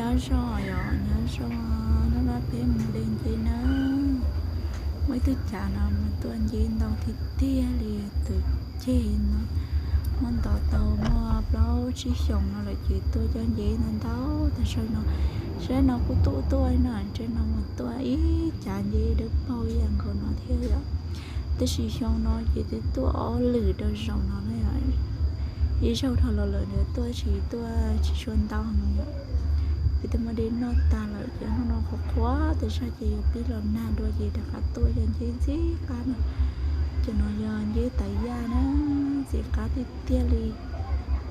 Nyob zoo yom, nyob zoo, hnub no peb mus de nceb na. Muaj ib tug cav no mas tuaj nceb ntau tiag tiag li, tus ceg no muaj ntov tau muaj plaub tsib xyoos no lawm ces tuaj cov nceb ntau ntau tag zog no. Sab no kuj tuaj tuaj no, sab no mas tuaj ib cav nceb dawb paug ib yam nkaus no thiab yom. Tab sis xyoo no ces twb tuaj ob lwm rau zaum no na yom. Ib zaug dhau los lawm nws tuaj tsis, tuaj tsis tshua ntau no yom. Peb twb muab de noj tag lawm ces hnub no qhuav qhuav tas zog ces yuav pib los nag dua ces rov qab tuaj cov nceb ntxim qab no. Cov no yog nceb tav yaj na, ntxim qab tiag tiag li.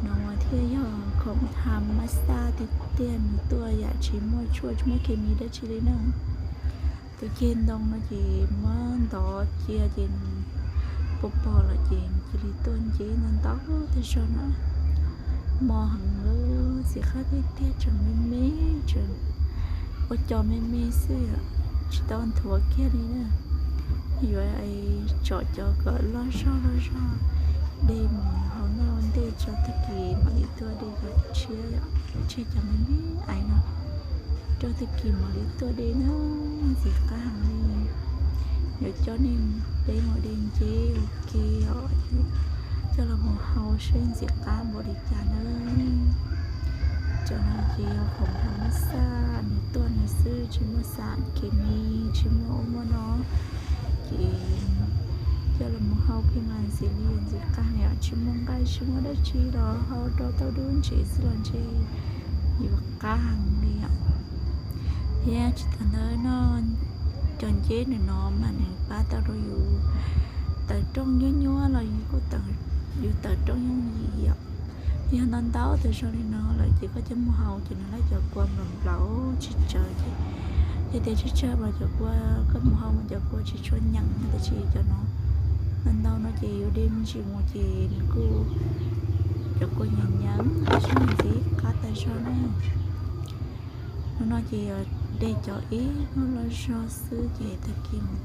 No thiaj yog khoom tham mab xaj tiag tiag, nws tuaj yam tsis muaj tshuaj tsis muaj khes mis dab tsi li na. Tus ceg ntoo no ces muab ntov cia ces nws pos pos lawm ces cia li tuaj nceb ntau ntau tag zog na. Mos heev li, ntxim qab tiag tiag, tseem me me, tseem ua cov me me xwb, tsis tau nthuav kiag li na. Yuav tsom cov kom loj zog loj zog de mus hau noj ua ntej tso tag kis mam li tuaj de cov tshiab, tseg cov me me ais no rau tag kis mam li tuaj de na. Ntxim qab heev li. Yuav coj nej peb mus de nceb ua ke os, coj los mus hau seb ntxim qab npaum li cas na. Cov no ces yog khoom tham mab xaj, nws tuaj nws xwb, tsis muaj xam khes mis, tsis muaj ub muaj no. Ces coj los mus hau pheej mas ntxim li, ntxim qab li os, tsis muaj nqaij tsis muaj dab tsi los hau rau tau dub ntsev xwb los ntshe yuav qab heev li os. Thiab tsis tas ntawd no, cov nceb nws no mas nws pab tau rau yus tawm rooj nyuab nyuab los yus kuj, yus tawm rooj yooj yim os. Yog ntau ntau tag zog li no lawm ces koj coj mus hau ces nws lawv cov kua nplaum nplaum tsis tsawg ces, yog tias tsis tsawg los cov kua, koj mus hau mas cov kua tsis tshua nyeem, tab sis cov no ntau ntau no ces yus de me ntsis mus ces nws kuj, cov kua nyeem nyeem tab sis ntxim qab tas zog na. Hnub no ces yog de cov ib hnub loj zog xwb ces tag kis mus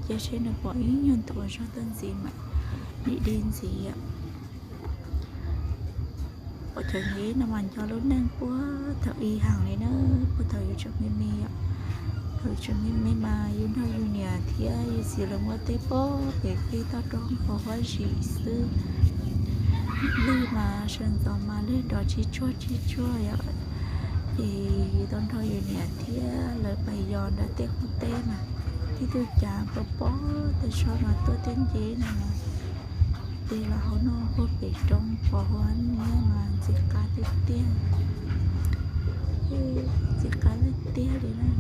cia seb nws pom ib nyuag nthuav zog tuaj ntxiv mam li de ntxiv. Pom cov nceb no mas nco lub neej puag thaum ub heev li na, puag thaum yus tseem me me os. Thaum tseem me me mas yus nrog yus niam thiab yus txiv lawv mus ua teb puag pem teb toj roob pos huab zim xwb. Lwg mas sawv ntxov mas lwg nrov tsib tsuag tsib tsuag yom. Ces yus tau nrog yus niam thiab lawv pais yos nram tej qub teb mas tib tug cav pos pos tas zog mas tuaj tej nceb no mas de los hau noj puag pem roob pos huab niab mas ntxim qab tiag tiag. Ntxim qab tiag tiag li na.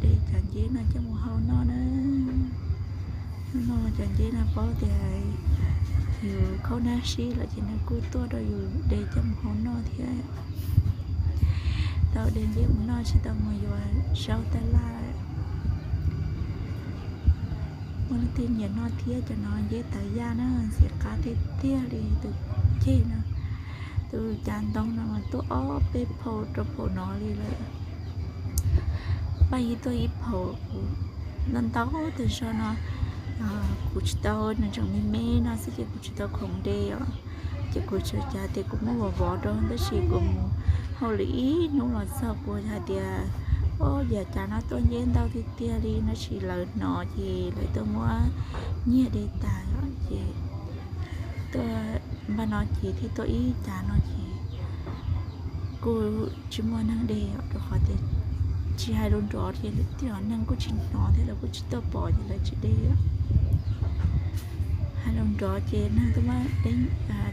De cov nceb no coj mus hau noj na. Hnub no cov nceb no paub tias yus khaub nab sib lawm ces nws kuj tuaj rau yus de coj mus hau noj thiab. Tau de nceb mus noj tsis tau mus yuav zaub taj laj. Muaj leej twg nyiam noj thiab? Cov no nceb tav yaj na, ntxim qab tiag tiag li tus ceg no. Tus cav ntoo no mas tuaj ob peb phaum rau phaum no li lawm. Paj yig tuaj ib phaum, ntau ntau tas zog no. Kuv tsis tau, nws tseem me me no xwb ces kuv tsis tau khoom de os. Ces kuv tsuas cav tias kuv muab vov vov rau, tab sis kuv mus hauj lwm ib hnub los txog kuv hais tias, o, yam cav no tuaj nceb ntau tiag tiag li no, tab sis lawv hnov ces lawv tuaj muab nyiag de tas os. Ces tuaj npaj no ces thiaj tuaj ib cav no ces kuj tsis muaj neeg de os, rau qhov tias tsis hais lus nrov ces tej zaum neeg kuj tsis hnov thiab lawv kuj tsis tuaj pom ces lawv tsis de os. Hais lus nrov ces neeg tuaj muab de,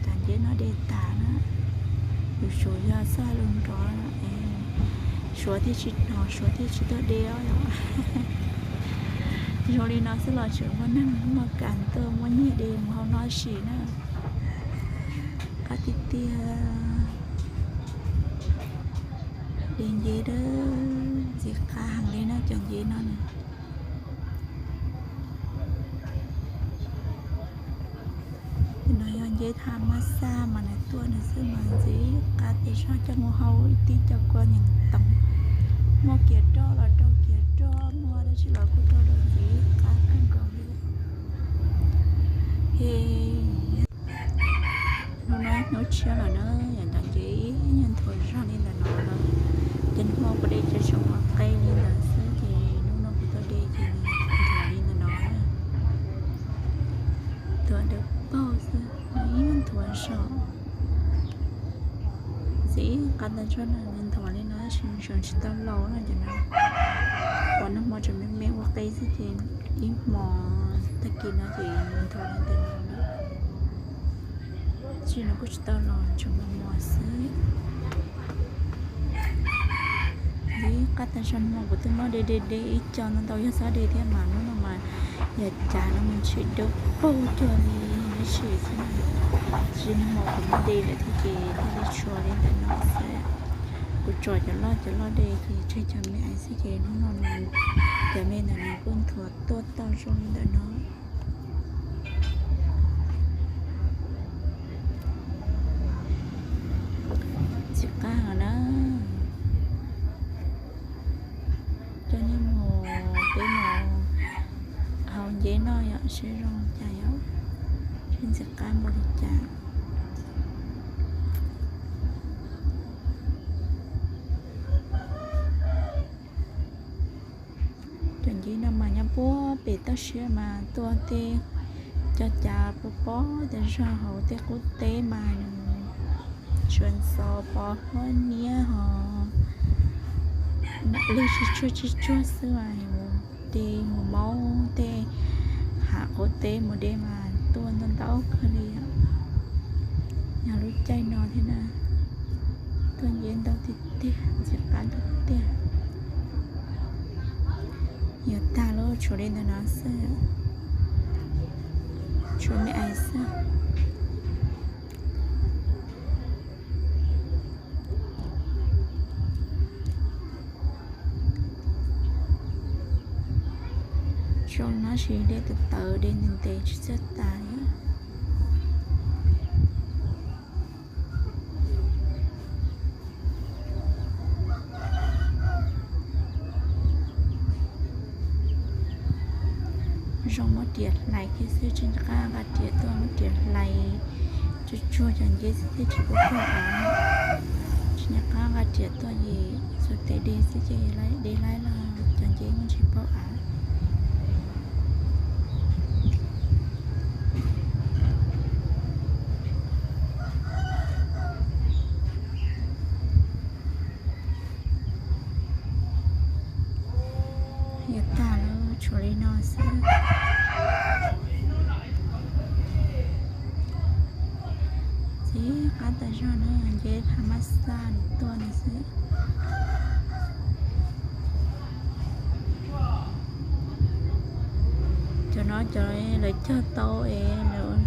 cov nceb no de tas na. Yus suav yog txhob hais lus nrov, suav thiaj tsis hnov, suav thiaj tsis tuaj de os. Zoo li no xwb los tseem muaj neeg muaj kas tuaj muab nyiag de mus hau noj sim na. Qab tiag tiag. De nceb dawb ntxim qab heev li na cov nceb no na. No yog nceb tham mab xaj mas nws tuaj nws xwb mas ntxim qab tiag zog, coj mus hau ib tib co kua nyeem toom. Muaj kiav roj los rau kiav roj, muaj dab tsi los kuj rau rau ntxim qab kawg nkaus li. Hnub no hnub tshiab lawm na, yam ntawd nceb nthuav zog li ntawm no lawm. Ib qab tag zog no nws nthuav li no tab sis nws tseem tsis tau laus no ces no, uas nag hmo tseem me me ua qe xwb ces ib hmo tag kis no ces nws nthuav li ntawm no lawm. Tsis no kuj tsis tau los tseem mos mos xwb. Ib qab tag zog no kuv twb muab de de de ib co ntau ntau yog xob de thiab mas hnub no mas yog cav no mas tseem dawb paug cuag li ib sim xwb na. Tsis no mas kuv muab de lawm thiab ces thiaj li tshuav li ntawm no xwb. Kuv tso cov loj cov loj de ces tseg cov me ais xwb ces hnub no cov me ntawm no kuj nthuav tuaj tau zoo li ntawm no. Txiv qab heev na. Coj nej mus, peb mus haus nceb noj yom, seb zoo cas yom, seb ntxim qab npaum li cas. Cov nceb no mas nyob puag pem toj siab mas tuaj tej cov cav pob pob tas zog hauv tej qub teb mas nws tsuas ntxhov pos huab niab ho lwj tsis tsuag tsis tsuag xwb mas mus de mus maub tej hav qub teb mus de mas tuaj ntau ntau kawg li. Yog lub caij no thiab na, tuaj nceb ntau tiag tiag, ntxim qab ntau tiag. Yuav tag lawm, tshuav li ntawm no xwb, tshuav me ais xwb. Zoo no sis de tawv tawv de ntev ntev tsis txawj tas li. Zoo muab riam hlais kiag xwb, tsis nco qab nqa riam tuaj, muab riam hlais tsuag tsuag cov nceb xwb thiaj tsis pub pog av. Tsis nco qab nqa riam tuaj es xuas tes de xwb ces de laib los cov nceb muaj tsis pub av. Yuav tag lawm, tshuav li no xwb. Txiv qab tas zog na, nceb hav mab xaj nws tuaj no xwb. Cov no cov lawv cog tau es lawv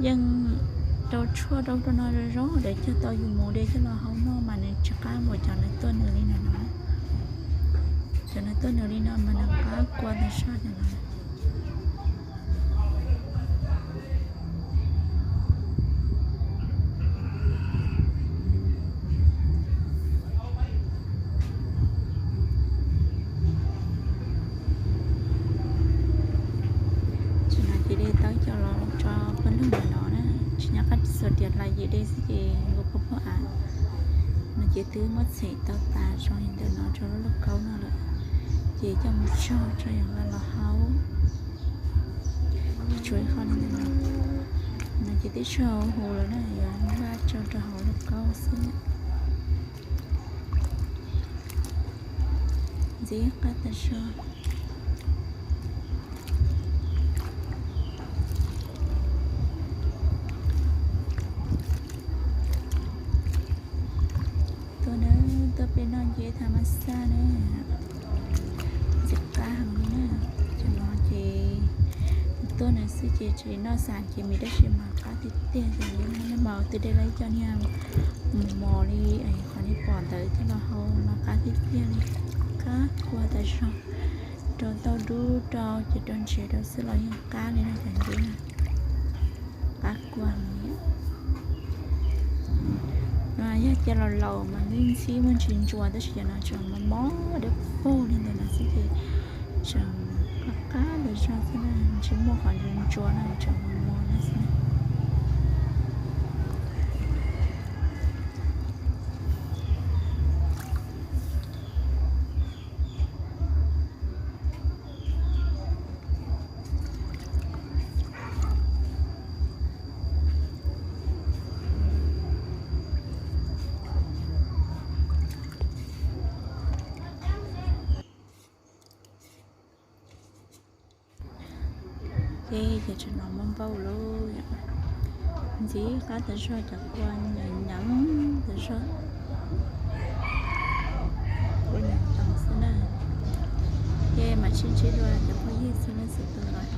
yeej rau tshuaj rau rau no zoo zoo, lawv cog tau yus mus de coj los hau noj mas nws tsis qab npaum cov lawv tuaj nws li no no. Cov lawv tuaj nws li no mas nws qab kua tas zog cov no. Tsis no ces de tau cov los tso pawg lug ntawm no na, tsis nco qab xuas riam hlais ces de xwb ces nkaus pog pog av no ces twb muab txhem tau tas zoo li ntawm no rau lub lauj kaub no lawm, ces coj mus tsau tso yog nqa los hau. Tshuav ib qho li ntawm no, no ces twb tsau huv lawm na, yuav nqa tso rau hauv lauj kaub xwb. Ntxim qab tas zog. Tuaj na, tuaj peb noj nceb thav mab xaj na, ntxim qab heev li na. Cov no ces tuaj na xwb ces tsis noj xav ces mis dab tsi mas qab tiag tiag ces nceb no mas twb de lawm ib co niag mos mos li qhov nej pom ntawd coj los hau mas qab tiag tiag li, qab kua tas zog. Rau tauj dub rau ces rau ntsev rau xwb los yeej qab li no cov nceb no. Qab kua heev li. Yog cov laus laus mas ntxim ntxim muaj ntsis ntsuas tab sis cov no tseem mos mos dawb paug li ntawm no xwb ces tseem qab qab tas zog xwb na, tsis muaj qhov ntsuas ntsuas no tseem mos mos no xwb. Ces tseem los muaj npauj lawm yom. Ntxim qab tas zog, cov kua nyeem nyeem tas zog, kua nyeem tau xwb na. Ces mam sib ntsib dua cov phooj ywg txhua leej txhua tus los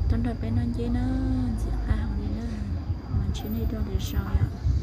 tuaj nrog peb noj nceb na, ntxim qab heev li na. Mam ntsib nej dua lwm zaus yom.